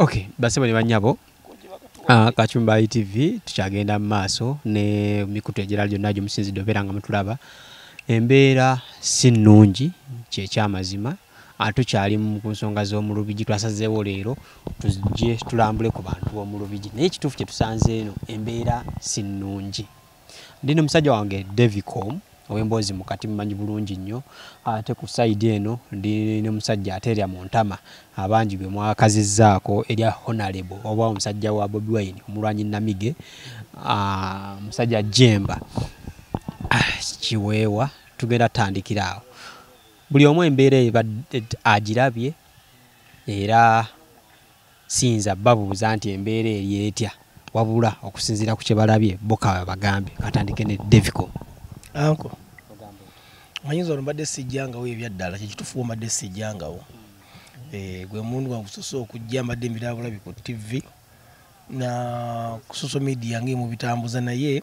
Okay, basebo ne banyabo, Kachumba TV tukyagenda mu maaso ne mikutu egirala gyonna gyemusinzidde obeera nga mutulaba. Embeera si nnungi, kyekyamazima, tukyali ku nsonga z'omu Lubigi. Twasazeewo leero tujje tulambule ku bantu b'omu Lubigi, naye ekituufu kye tusanze eno embeera si nnungi. Ndi ne musajja wange Davicom ow'emboozi mukati, mumanyi bulungi nnyo. Ate ku side eno ndi ne musajja ateerya mu ntama, abangi gwe mwakazizzaako erya Honorable oba omusajja wa Bobi Wine, omulwanyi Namige, musajja Jemba Kiweewa. Tugenda tutandikira awo. Buli omu embeera agirabye, era siyinza babuuza nti embeera eri etya, wabula okusinziira ku kye balabye bo bagambe. Katandike ne Davicom. Anko mayinza olwo mbadde sijjangawo, ebyaddala kyekituufu, mbadde sijjangawo. Gwe mundu wangusoose okujja, mbadde mbiraba bulabi ku TV na ku social media ng'emubitambuza, naye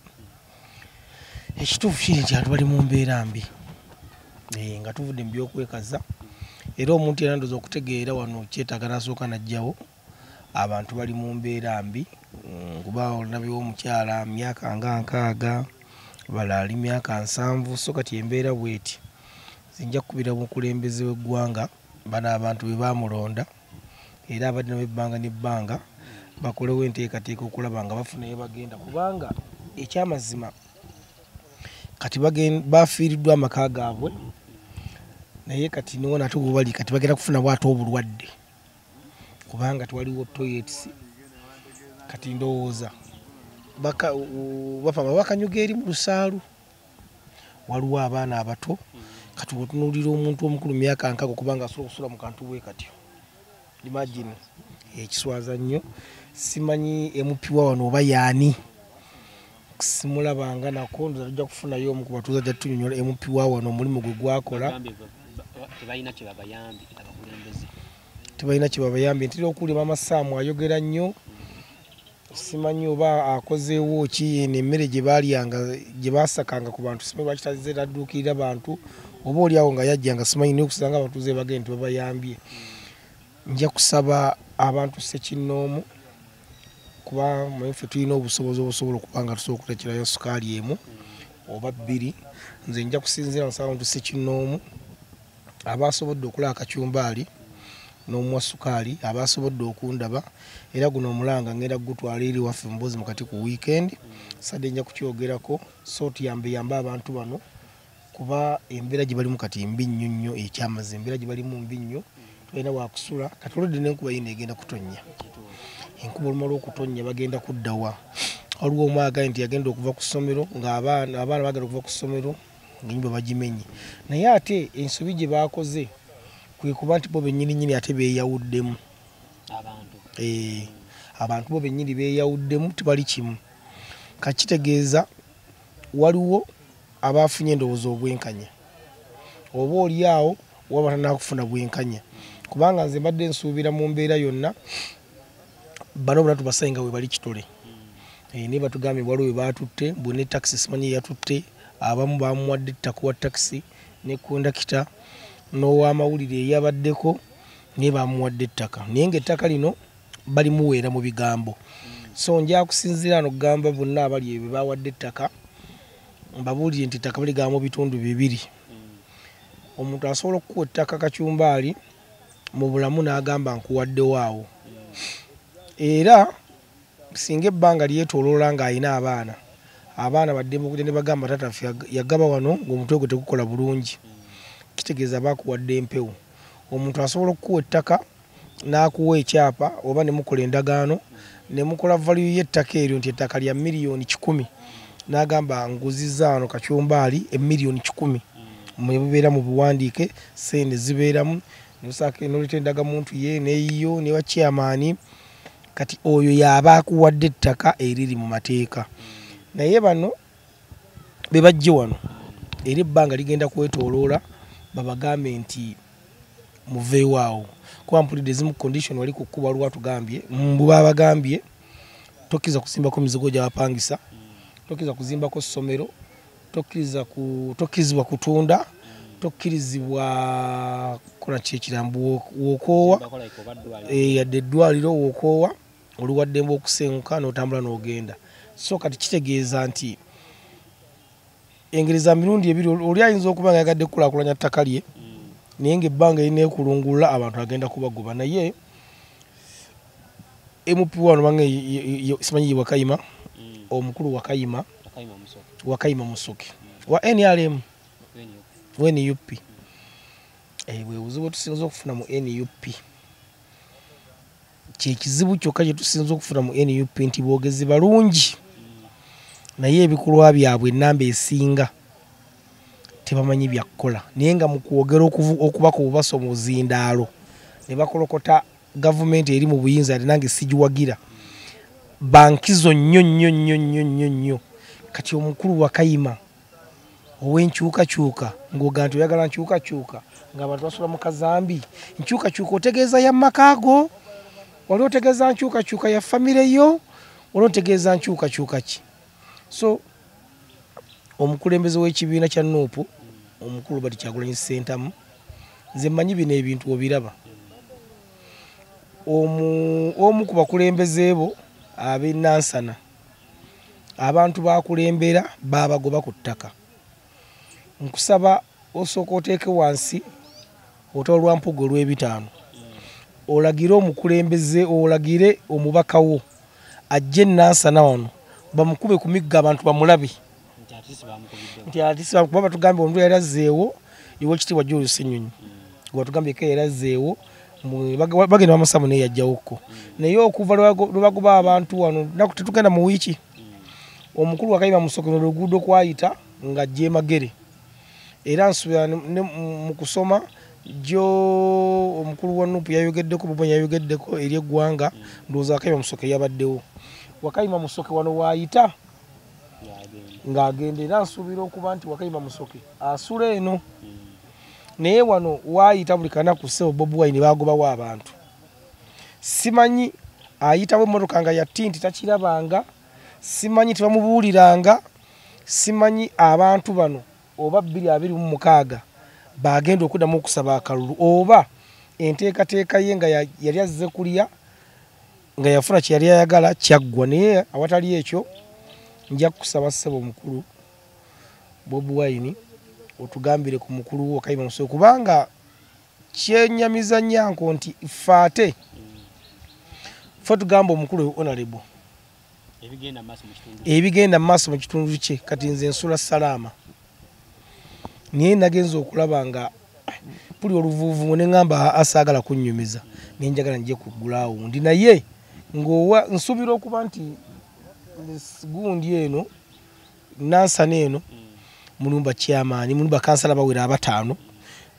ekituufu kiri nti abantu bali mu mbeera mbi. Nga tuvudde mu byokwekaza, era omuntu era ndowooza okutegeera wano kyetaaga nasooka najjawo. Abantu bali mu mbeera mbi, kuba olabyewo omukyala myaka nga 60, balala ali myaka 70. So kati embeera bweti, nja kukubira mukulembeze w'eggwanga, bano abantu be baamulonda era abadde nabo ebbanga n'ebbanga, bakolewo enteekateeka okulaba nga bafuna bagenda, kubanga ekyamazima kati bafiiriddwa amaka gaabwe, naye kati niwona ate bali kati bagenda kufuna bwate obulwadde kubanga tewaliwo toilets. Kati ndowooza bapama bakanyuga eri mu lusaalu, waliwo abaana abato. Kati bw'otunuulira omuntu omukulu myaka 60 kubanga asobola okusula mu kantu bwe katyo, imagine, ekiswaza nnyo. Simanyi MP wa wano oba yaani, simulabanga nako. Ndowooza tujja kufunayo omu ku batuuze ajja tunyonnyola MP wa wano omulimu gwe gwakola. Tebalina kye babayambye abakulembeze. Tebalina kye babayambye. Ntera okuwulira Maama Saamu ayogera nnyo, simanyi oba akozeewo ki. Eno emmere gye baalyanga, gye baasakanga ku bantu, simanyi lwaki tazze tadduukirira bantu, oba oli awo nga yajjanga, simanyi. Naye okusanga abatuuze bagende nti babayambye. Nja kusaba abantu ssekinnoomu, kuba ffe tulina obusobozi obusobola okuba nga tusobola okuteekerayo sukaali emu oba bbiri. Nze nja kusinziira nsaba abantu ssekinnoomu abasobodde okulaba akacumbaali n'omuwa sukaali, abasobodde okundaba, era guno omulanga ngenda kugutwala eri waffe Mbuzi mukati ku weekend sadde nja kukyogerako. So tuyambe yambe abantu bano, kuba embeera gye balimu kati mbi nnyo nnyo. Ekyamazima embeera gye balimu mbi nnyo, tulina wakusula. Kati olwedde n'enkuba yino egenda kutonnya, enkuba olumala okutonnya bagenda kuddawa? Waliwo omu agambye nti yagenda okuva ku ssomero ng'abaana, abaana bagenda okuva ku ssomero ng'ennyumba bagimenye. Naye ate ensobi gye baakoze kwe kuba nti bo bennyini nnyini ate beeyawuddemu. Abantu bo bennyini beeyawuddemu, tebali kimu. Kakitegeeza waliwo abafunye endowooza obwenkanya, oba oli awo waba tanakufuna bwenkanya, kubanga nze mbadde nsuubira mu mbeera yonna bano bonna tubasaye nga we bali kitole. Naye batugambye waliwo we baatutte mbu ne takisi, simanyi yatutte abamu bamuwadde ettaka wa takisi ne kondakita n'owamawulire eyabaddeko, naye bamuwadde ettaka, naye ng'ettaka lino balimuweera mu bigambo. So nja kusinziira wano okugamba bonna abali ebyo bawadde ettaka, mbabuulire nti ettaka baligaba mu bitundu bibiri. Omuntu asobola okukuwa ettaka kacumbaali mu bulamu n'agamba nkuwaddewo awo, era singa ebbanga lyetooloola ng'alina abaana, abaana baddembe okujja ne bagamba taata ffe yagaba wano ng'omutwe gwe tegukola bulungi, kitegeeza bakuwadde empewo. Omuntu asobola okukuwa ettaka n'akuwa ekyapa oba ne mukola endagaano ne mukola value y'ettaka eryo nti ettaka lya 100,000,000, n'agamba nguzizza wano kacumbaali 100,000,000, mwe bubeera mu buwandiike, ssente zibeeramu, noleeta endagamuntu ye n'eyiyo ne wa chairman. Kati oyo y'aba akuwadde ettaka eriri mu mateeka. Naye bano be bajje wano era ebbanga ligenda kwetooloola babagambe nti muveewo awo, kuba mpulidde ezimu condition wali ku kkubo, waliwo atugambye mbu baabagambye tokkiriza kuzimbako mizigo gy'abapangisa, tokkiriza kuzimbako ssomero, tokkirizibwa kutunda, Tokkirizibwa kukola kyekirambu wokoowa yadde eddwaliro wokoowa oli waddembe okusenguka n'otambula n'ogenda. So kati kitegeeza nti engeri za mirundi ebiri, oli ayinza okuba nga yagadde kukulaakulanya ttaka lye naye ng'ebbanga erineekulungulula abantu agenda kubagoba. Naye MP wano bange simanyi ye Wakayima, omukulu Wakayima, Wakayima Musoke wa NRM wa NUP. Bwe buzibu bwe tusinza okufuna mu NUP, kyekizibu kyokka kye tusinza okufuna mu NUP nti boogezi balungi naye ebikolwa byabwe ennamba esinga tebamanyi byakukola, naye nga mu kwogera okubaka obubasa omuzindaalo ne bakolokota gavumenti eri mu buyinza ate nange sigiwagira, bankizo nnyo nnyo nnyo nnyo nnyo nnyo. Kati omukulu Wakayima ow'enkyukakyuka ng'oga nti oyagala nkyukakyuka ng'abantu basula mu kazambi, nkyukakyuka otegeeza ya maka go, wali otegeeza nkyukakyuka ya famire yo, wali otegeeza nkyukakyuka ki? So omukulembeze w'ekibiina kya NUP omukulu Robert Kyagulanyi Ssentamu, nze mmanyi bino ebintu obiraba. Omu ku bakulembeze bo ab'e Nansana, abantu bakulembera babagoba ku ttaka. Nkusaba osooka oteeke wansi olutalo lwa Mpuuga olw'ebitaano, olagire omukulembeze, olagire omubaka wo ajje Nansana wano bamukube ku miggo abantu bamulabe nti atisi kuba batugambye omuntu yali azzeewo Oweekitiibwa Julius Ssenyonyi gwatugambye ke yali azzeewo bagenda bamusamu naye yajjawokko. Naye okuva lwe bagoba abantu wano naku tetugenda mu wiiki, omukulu Wakayima Musoke oluguudo kwayita nga ajja Magere, era nsuubira mu kusoma gyo omukulu wa NUP yayogeddeko, Bobi yayogeddeko eri eggwanga, ndowooza Wakayima Musoke yabaddewo. Wakayima Musoke wano waayita ng'agenda, era nsuubira okuba nti Wakayima Musoke asula eno, naye wano waayita buli kanaku ssebo Bobi Wine bagobawo abantu. Simanyi ayitawo emmotoka nga ya tinti takirabanga, simanyi tebamubuuliranga, simanyi abantu bano oba 2026 bagenda okuddamu okusaba akalulu, oba enteekateeka ye nga yali azze kulya nga yafuna kye yali ayagala kyaggwa. Naye awatali ekyo nja kukusaba ssebo omukulu Bobi Wine otugambire ku mukulu wo Wakayima Musoke, kubanga kyenyamiza nnyanko nti ffe ate ffe tugamba omukulu honorable ebigenda mu maaso mu kitundu kye. Kati nze nsula Salaama, naye nagenza okulaba nga puli oluvuuvumu ne ŋŋamba asaagala kunnyumiza, naye njagala nje ku gulawundi. Naye ng'owa nsuubira okuba nti gundi eno Nansana eno mulimu bachairman, mulimu bakansala bawera abataano,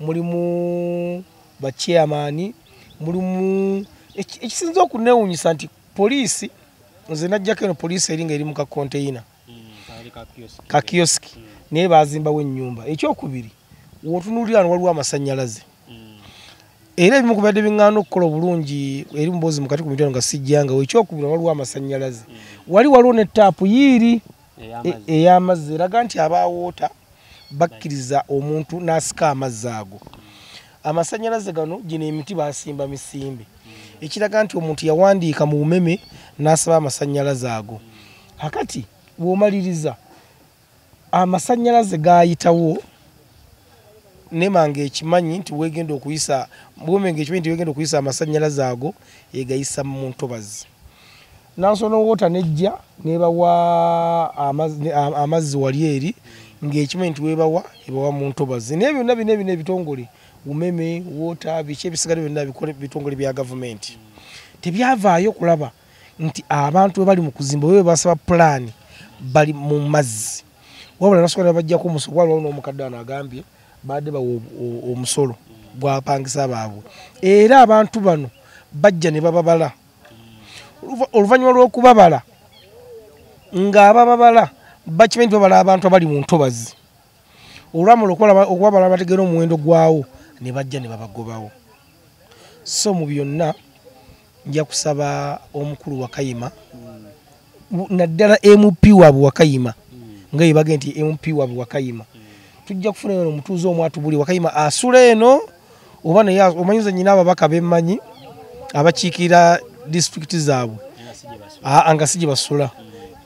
mulimu bachairman, mulimu ekisinza okunneewuunyisa nti poliisi, nze najjako eno poliisi eri nga eri mu ka container ka kioski, naye baazimbawo ennyumba. Ekyokubiri w'otunuulira wano waliwo amasannyalaze, era ebimu ku bibadde biŋŋaana okukola obulungi eri muboozi mukati ku mitwalo nga sijjangawo. Ekyokubiri waliwo amasannyalaze, wali waliwo ne taapu yiiri ey'amazzi eraga nti abawoota bakkiriza omuntu n'asika amazzi ago. Amasannyalaze gano gino emiti basimba misimbe, ekiraga nti omuntu yawandiika mu bumeme n'asaba amasannyalaze ago. Akati bw'omaliriza amasannyalaze gaayitawo nemanga ekimanyi nti wegenda okuyisa bwomenge ekimanyi nti wegenda okuyisa amasannyalaze ago egayisa mu ntobazi. Nansana Water nejja nebawa amazzi wali eri ng'ekimanyi nti webawa ebawa mu ntobazi. Naye byonna bino ebino ebitongole umeme, water, biki ebisigadde byonna bitongole bya gavumenti tebyavaayo kulaba nti abantu we bali mu kuzimba we basaba pulaani bali mu mazzi. Wabula nasobola bajjako omusolo, waliwo n'omukadde wano agambye badde bawa omusolo gwapangisa baabwe, era abantu bano bajja ne bababala. Oluvannyuma lw'okubabala ng'abababala bakimanyi nti babala abantu abali mu ntobazi, olwamala okubabala bategeera omuwendo gwawo ne bajja ne babagobawo. So mu byonna nja kusaba omukulu Wakayima, naddala MP waabwe Wakayima, nga ye bagenda nti MP waabwe Wakayima, Tujja kufuna eno omutuuze omu atubuli Wakayima asula eno oba naye omanyiza nnyina ababaka bemmanyi abakiikirira disitulikiti zaabwe nga si gye basula.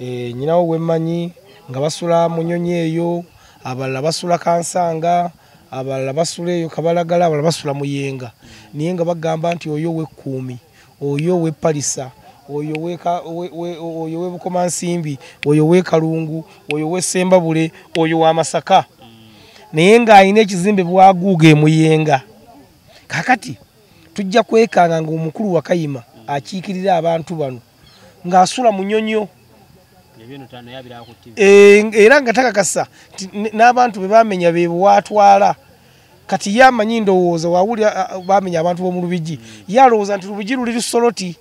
Nnyinawo wemmanyi nga basula Munyonyi eyo, abalala basula Kansanga, abalala basula eyo Kabalagala, abalala basula Muyenga. Naye nga bagamba nti oyo w'Ekkuumi, oyo w'Epalisa, oyo w'e Bukomansimbi, oyo w'e Kalungu, oyo w'e Ssembabule, oyo wa Masaka. Naye ng'alina ekizimbe bwaguuga e Muyenga. Kaakati tujja kwekanga ng'omukulu Wakayima akiikirira abantu bano ng'asula Munyonyo. Era nga takakasa n'abantu be bamenya be bwatwala. Kati ye amanyi ndowooza wawulira bamenya abantu b'omu Lubigi, ye alowooza nti Lubigi luli Lusoloti.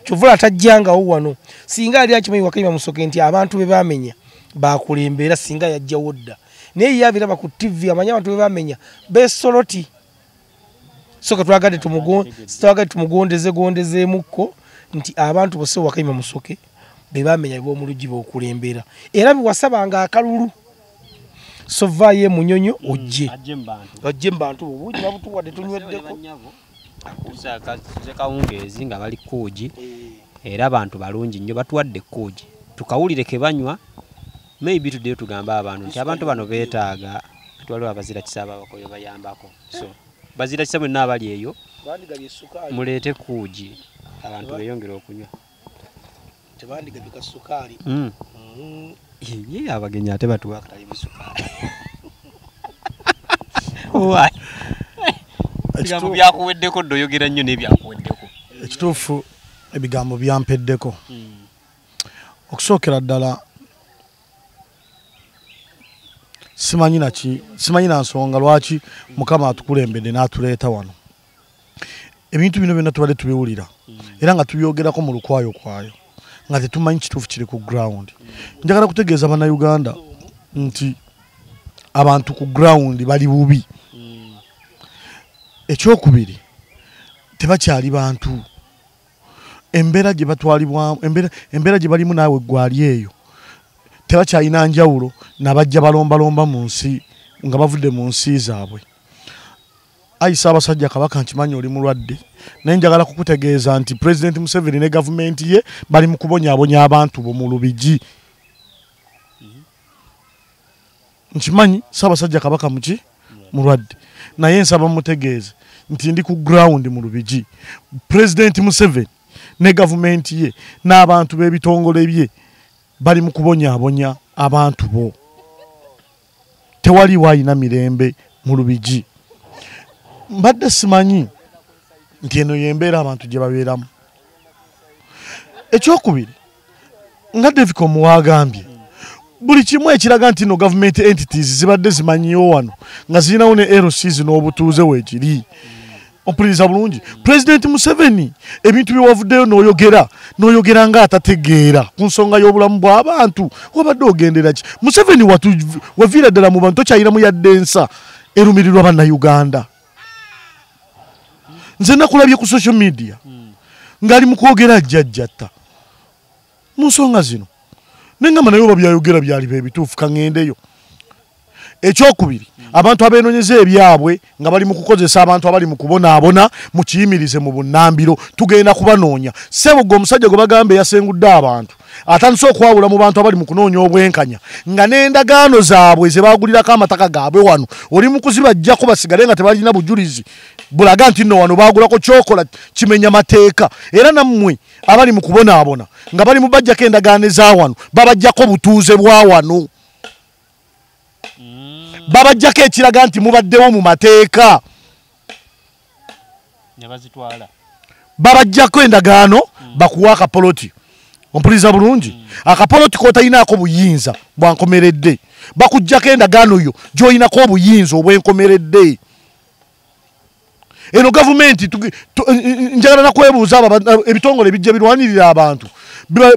Kyovula tajjangawo wano. Singa yali akimanyi Wakayima Musoke nti abantu be bamenya bakulembera, singa yajjawo dda. Naye ye abiraba ku TV amanyi abantu be bamenya b'Esoloti. So twagadde tumugondeze gondezeemukko nti abantu bose Wakayima Musoke be bamenya b'omu Lubigi b'okulembera. Era biwasabanga akalulu. So vaayo Munyonyo ojje. Ojje mu bantu obuugi babutuwadde tunyweddeko. Kawungeezi nga bali kkuugi, era abantu balungi nnyo batuwadde kkuugi. Tukawulire ke banywa, maybe tuddeyo tugambe abantu nti abantu bano beetaaga, waliwo abazira kisa ababakoyo bayambako. So bazira kisa bonna abali eyo muleete kkuugi abantu beeyongere okunywa. Tebandigabye kasukaali. Ye abagenyi ate batuwa akatalimu sukaali. Ebigambo byakuweddeko ddo oyogera nnyo n'ebyakuweddeko. Ekituufu ebigambo byampeddeko. Okusookera ddala simanyi na nsonga lwaki Mukama atukulembedde n'atuleeta wano. Ebintu bino byonna tubadde tubiwulira era nga tubyogerako mu lukwayo kwayo nga tetumanyi kituufu kiri ku ground. Njagala kutegeeza Bannayuganda nti abantu ku ground bali bubi. Ekyokubiri, tebakyali bantu. Embeera gye batwalibwamu, embeera gye balimu naawe gwali eyo, tebakyalina njawulo n'abajja balombalomba mu nsi nga bavudde mu nsi zaabwe. Ayi Ssaabasajja Kabaka, nkimanyi oli mulwadde, naye njagala kukutegeeza nti Pulezidenti Museveni ne gavumenti ye bali mu kubonyaabonya abantu bo mu Lubigi. Nkimanyi Ssaabasajja Kabaka muki mulwadde, naye nsaba mutegeeze nti ndi ku ground mu Lubigi. Pulezidenti Museveni ne gavumenti ye n'abantu b'ebitongole bye bali mu kubonyaabonya abantu bo. Tewaliwo alina mirembe mu Lubigi. Mbadde simanyi nti eno y'embeera abantu gye babeeramu. Ekyokubiri, nga David Omuwa agambye, buli kimu ekiraga nti no government entities zibadde zimanyiwo wano nga zirinawo ne LCs n'obutuuze weekiri. Ompuliriza bulungi, Pulezidenti Museveni ebintu bye wavuddeyo n'oyogera ng'atategeera ku nsonga y'obulamu bw'abantu, wabadde ogendera ki? Museveni waviira ddala mu bantu, tokyalinamu yadde ensa erumirirwa Bannayuganda. Nze nakulabye ku social media ng'ali mu kwogera ajjajjatta mu nsonga zino, nengamba naye oba byayogera byali ebituufu, kaŋŋendeyo. Ekyokubiri, abantu abeenonyeza ebyabwe nga bali mu kukozesa abantu abali mu kubonaabona, mukiyimirize mu bunnambiro, tugenda kubanoonya. Ssebo omusajja gwe bagamba eyasengudde abantu atandise okwawula mu bantu abali mu kunoonya obwenkanya nga n'endagaano zaabwe ze baagulirako amataka gaabwe wano oli mu kuzibajjako basigale nga tebalina bujulizi bulaga nti nno wano baagulako. Kyokola kimenya mateeka. Era nammwe abali mu kubonaabona nga bali mu bajjako endagaano eza wano, babajjako butuuze bwa wano, babajjako ekiraga nti mubaddewo mu mateeka, babajjako endagaano bakuwa akapoloti. Ompuliriza bulungi, akapoloti k'otalinaako buyinza bwankomeredde, bakuggyako endagaano yo gy'olinako obuyinza obwenkomeredde. Eno gavumenti njagala nakwebuuza abo ebitongole ebijja birwanirira abantu.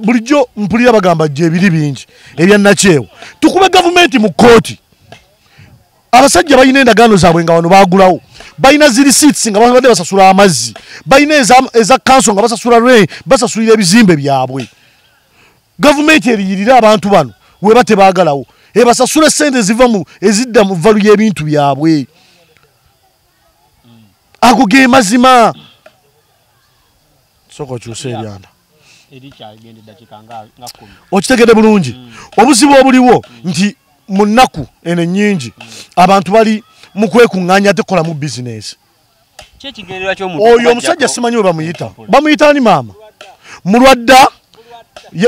Bulijjo mpulira bagamba gye ebiri bingi ebyannakyewa. Tukube gavumenti mu kkooti. Abasajja balina endagaano zaabwe nga wano baagulawo, balina zi receipts nga babadde basasula amazzi, balina eza kanso nga basasula rent, basasulira ebizimbe byabwe. Gavumenti eriyirira abantu bano weba tebaagalawo. Ebasasule sente ziva mu ezidda mu value y'ebintu byabwe. Ago ge mazima. Soko kyuse ebyanda. Okitegedde bulungi. Obuzibu obuliwo nti mu nnaku eno ennyingi abantu bali mu kwekuŋŋaanya tekola mu bizinesi. Oyo omusajja simanyi we bamuyita. Bamuyita ani maama? Mulwadda.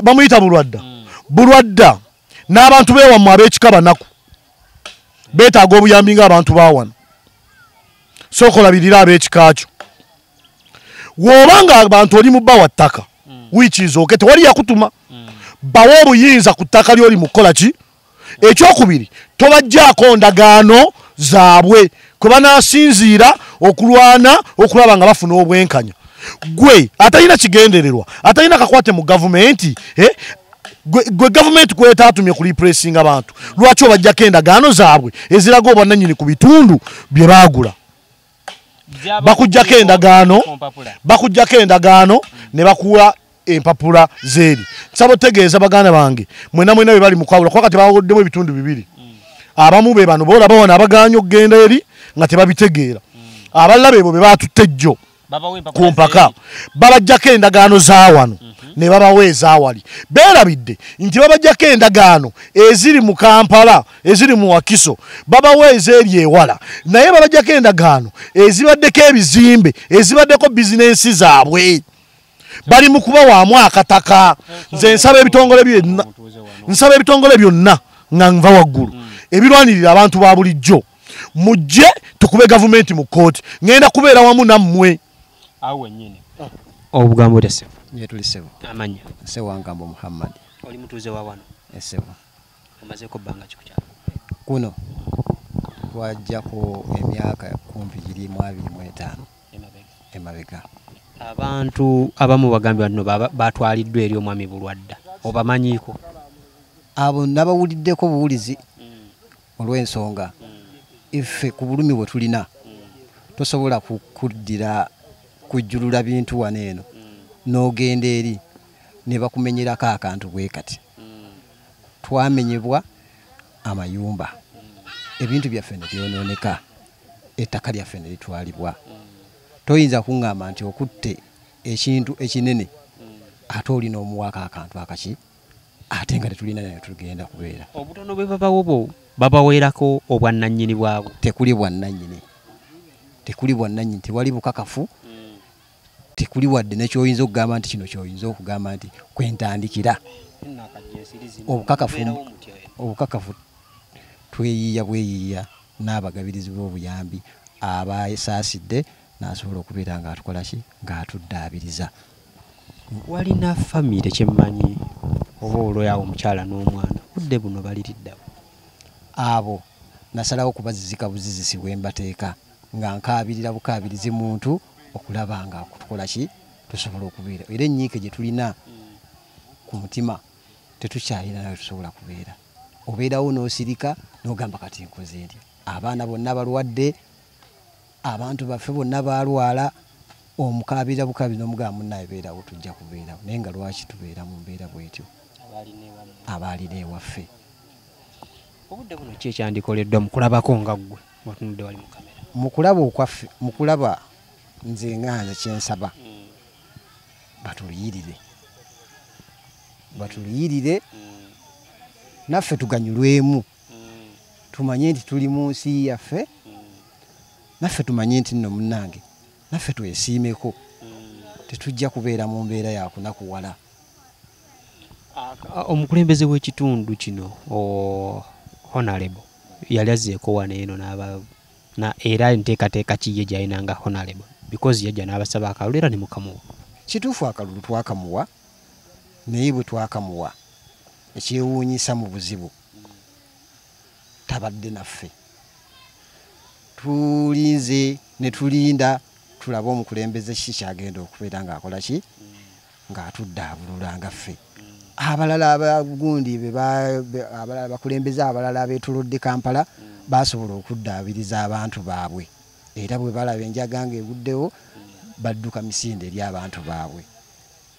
Bamuyita Bulwadda. Bulwadda n'abantu beewammwe ab'ekika banaku beetaaga obuyambi ng'abantu baawano. Sooka olabirire ab'ekika kyo. Bw'oba nga abantu oli mu bbawa ttaka, which is okay, tewali yakutuma. Bawa obuyinza ku ttaka ly'oli mu kukola ki? Ekyokubiri, tobaggyako ndagaano zaabwe kwe banaasinziira okulwana okulaba nga bafuna obwenkanya. Gwe atalina kigendererwa, atalina kakwate mu gavumenti, gwe gavumenti kwetaatumye ku repressing abantu, lwaki obaggyako endagaano zaabwe eziraga obwannannyini ku bitundu bye baagula? Bakuggyako endagaano, bakuggyako endagaano ne bakuwa empapula zeeri. Nsaba otegeeza baganda bange mwena mwena bwe bali mu kwawula, kuba kati baawuddemu ebitundu bibiri. Abamu be bano boolaba wano abagaanye okugenda eri nga tebabitegeera, abalala beebo be baatutte jjo ku mpaka, babaggyako endagaano za wano ne babawa ezaawali. Beerabidde nti babaggyako endagaano eziri mu Kampala, eziri mu Wakiso, babawa ezeeri ewala, naye babaggyako endagaano ezibaddeko ebizimbe, ezibaddeko bizinensi zaabwe. Bali mu kubawaamu akataka. Nze nsaba ebitongole byonna, nsaba ebitongole byonna nga nva waggulu ebirwanirira abantu ba bulijjo, mujje tukube gavumenti mu kkooti. Ngenda kubeera wamu nammwe. Awo wennyini. Obugambo otya ssebo? Ye tuli ssebo. Amannya? Ssewangambo Muhammad. Oli mutuuze wa wano? Ssebo. Omazeeko bbanga ki ku kyalo? Kuno twajjako emyaka kumpi giri mu 25 emabega. Abantu abamu bagambye bano batwaliddwa eri omwami Bulwadda, obamanyiiko? Abo nabawuliddeko buwulizi olw'ensonga iffe ku bulumi bwe tulina tosobola kuddira kujjulula bintu wano eno n'ogenda eri ne bakumenyerako akantu bwe kati. Twamenyebwa amayumba, ebintu byaffe ne byonooneka, ettaka lyaffe ne litwalibwa. Toyinza kuŋŋamba nti okutte ekintu ekinene ate olina omuwaako akantu akaki ate nga tetulina naye tugenda kubeera. Obutono bwe babawo bo babaweerako obwannannyini bwabwe? Tekuli bwannannyini, tekuli bwannannyini, tewali bukakafu, tekuli wadde nekyoyinza okugamba nti kino kyoyinza okugamba nti kwentandikira. Obukakafu tweyiiya bweyiiya n'abagabirizi b'obuyambi abasaasidde n'asobola okubeera ng'atukola ki, ng'atuddaabiriza. Walina famire kyemmanyi oba olwoyawo omukyala n'omwana, budde buno baliriddawo? Abo nasalawo kubazizika buzizisi bwe mbateeka nga nkaabirira bukaabirizi muntu okulaba nga tukola ki, tusobola okubeera. Era ennyiike gye tulina ku mutima tetukyalina nayo tusobola kubeera. Obeerawo n'osirika n'ogamba kati nkoze ntya? Abaana bonna balwadde, abantu baffe bonna baalwala, omukaabirira bukaabirizi n'omugamba munnaye beerawo tujja kubeerawo. Naye nga lwaki tubeera mu mbeera bw'etyo? Abaalina ewaffe. Obudde buno ki ekyandikoleddwa mu kulabako nga ggwe watunudde wali mu kamera? Mu kulaba okwaffe, mu kulaba nze nga nze kye nsaba batuliyirire, batuliyirire naffe tuganyulwemu, tumanye nti tuli mu nsi yaffe, naffe tumanye nti nno munnange naffe twesiimeko, tetujja kubeera mu mbeera ya kunakuwala. Omukulembeze w'ekitundu kino Honorable yali azzeeko wano eno era enteekateeka ki ye gy'alina nga Honorable? Because yajja n'abasaba akalulu era ne mukamuwa. Kituufu akalulu twakamuwa, naye bwe twakamuwa ekyewuunyisa mu buzibu tabadde naffe. Tulinze ne tulinda tulabe omukulembeze ki kyagenda okubeera ng'akola ki, ng'atuddaabulula nga ffe. Abalala abagundi abalala bakulembeze abalala abeetolodde Kampala basobola okuddaabiriza abantu baabwe, era bwe balaba enjaga ng'eguddewo badduka misinde eri abantu baabwe,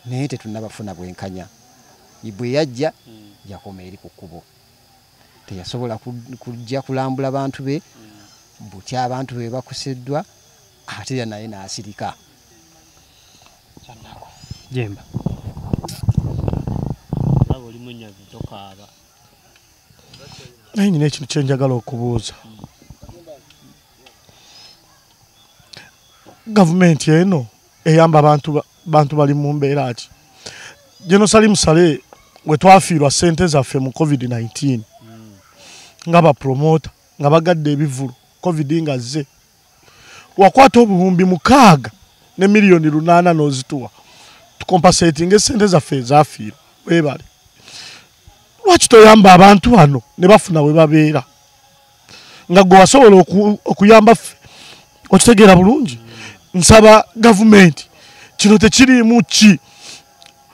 naye tetunnabafuna bwenkanya. Bwe yajja yakoma eri ku kkubo, Teyasobola kujja kulambula bantu be, butya abantu be bakuseddwa, ate era naye n'asirika. Jemba. Olaba oli munyavu tokaaba. Naye nina ekintu kye njagala okubuuza. Gavumenti eno eyamba abantu bali mu mbeera ki? General Salim Saleh we twafiirwa ssente zaffe mu COVID-19 nga bapromota nga bagadde ebivvulu COVID nga zze, wakwata obuwumbi 6 ne miliyoni 8 n'ozituwa tukompensatinga essente zaffe ezafiirwa. Weebale, lwaki toyamba abantu bano ne bafuna we babeera nga gwe wasobola okuyamba ffe? Okitegeera bulungi? Nsaba gavumenti, kino tekiriimu ki,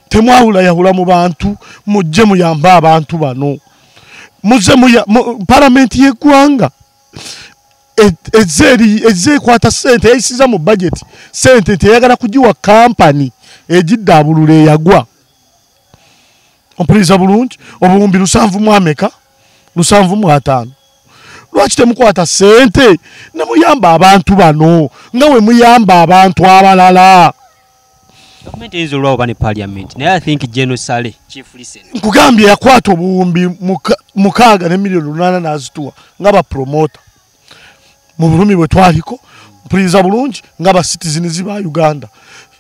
temwawulayawula mu bantu, mujje muyambe abantu bano. Muzze palamenti y'eggwanga ezze ekwata ssente eyisiza mu budget, ssente teyagala kugiwa kampani egiddaabulula eyagwa. Ompuliriza bulungi? Obuwumbi 7 mu ameka? 75. Lwaki temukwata ssente ne muyamba abantu bano nga we muyamba abantu abalala? Gavumenti eyinza olwawo oba ne parliament, naye I think General Saleh chief listen. Nkugambye yakwata obuwumbi 6 ne miliyoni 8 n'azituwa nga bapromota mu bulumi bwe twaliko. Mpuliriza bulungi, nga ba citizens ba Uganda.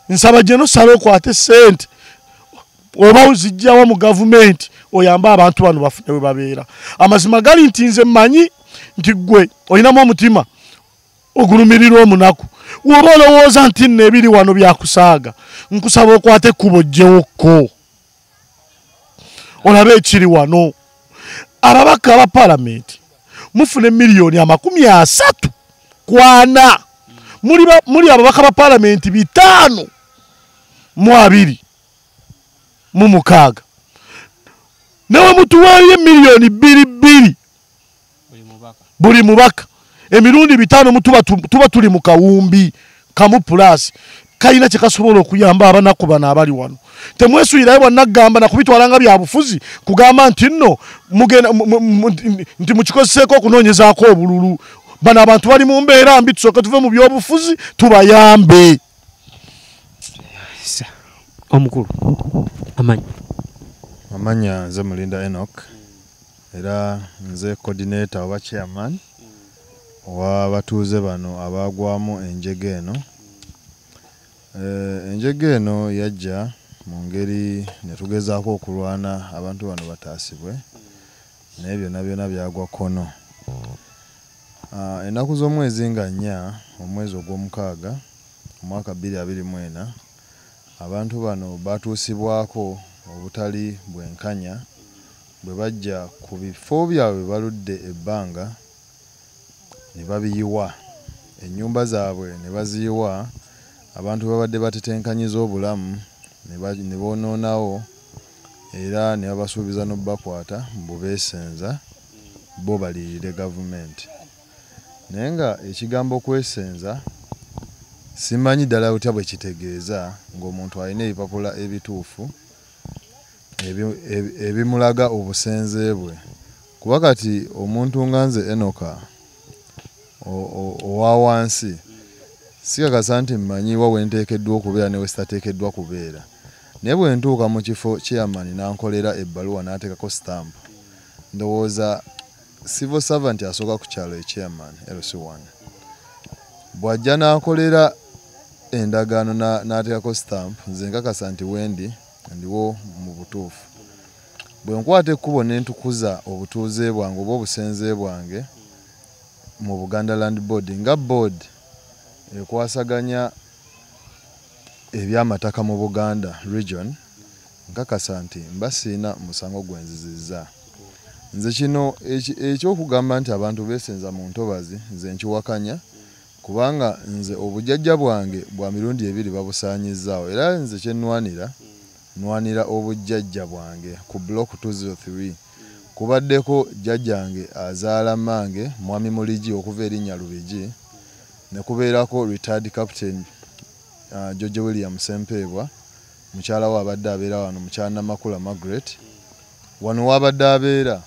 Nsaba General Saleh okwate ssente oba ozijjawa mu gavumenti oyambe abantu bano bafune we babeera. Amazima gali nti nze mmanyi nti ggwe olinamu omutima ogulumirirwa omunaku, woba olowooza nti nno ebiri wano byakusaaga, nkusaba okwate ekkubo ojjewokko olabe ekiri wano. Ababaka aba palamenti mufune miliyoni 34, muli ababaka ba palamenti 526, newe mutuwaayo miliyoni 2 buli mubaka, emirundi 5 tuba tuli mu kawumbi kamu plus kalina kye kasobola okuyamba abanaku bano abali wano. Temwesuulirayo bwannagamba nakubitwala nga bya bufuzi kugamba nti nno mugenda nti mukikozeseeko okunoonyezaako obululu. Bano abantu bali mu mbeera mbi, tusooke tuve mu byobufuzi tubayambe. Omukulu amanyi amanya nze Mulinda Enoch, era nze coordinator oba chairman ow'abatuuze bano abagwamu enjega eno. Enjega eno yajja mu ngeri ne tugezaako okulwana abantu bano bataasibwe, naye byonna byonna byagwa kkono. Ennaku z'omwezi nga 4 omwezi ogw'omukaaga omwaka 2024 abantu bano batuusibwako obutali bwenkanya bwe bajja ku bifo byabwe baludde ebbanga ne babiyiwa, ennyumba zaabwe ne baziyiwa, abantu babadde batetenkanyiza obulamu ne boonoonawo, era ne babasuubiza n'obbakwata mbu beesenza bo baliyirire gavumenti. Naye nga ekigambo kwesenza simanyi ddala butya bwe kitegeeza ng'omuntu alina ebipapula ebituufu ebimulaga obusenze bwe. Kuba kati omuntu nga nze Enoka owa wansi sikakasa nti mmanyi wa we nteekeddwa okubeera ne we sitateekeddwa kubeera. Naye bwe ntuuka mu kifo chairman n'ankolera ebbaluwa n'ateekako stamp, ndowooza civil servant asooka ku kyalo e chairman LC1 bw'ajja n'akolera endagaano n'ateekako stamp, nze nkakasa nti wendi ndiwo mu butuufu. Bwe nkwata ekkubo ne ntukuza obutuuze bwange oba obusenze bwange mu Buganda Land Board, nga board ekwasaganya ebyamataka mu Buganda region, nkakasa nti mba siina musango gwe nzizizza. Nze kino ekyokugamba nti abantu beesenza mu ntobazi nze nkiwakanya, kubanga nze obujjajja bwange bwa mirundi ebiri babusaanyizzaawo, era nze kye nnwanira nwanira obujjajja bwange ku block 203. Kubaddeko jjajjange azaala mmange Mwami Muligi okuva erinnya Lubigi, ne kubeerako retired captain George William Ssempeebwa, mukyala we abadde abeera wano, mukyala Namakula Margaret. Wano wabadde abeera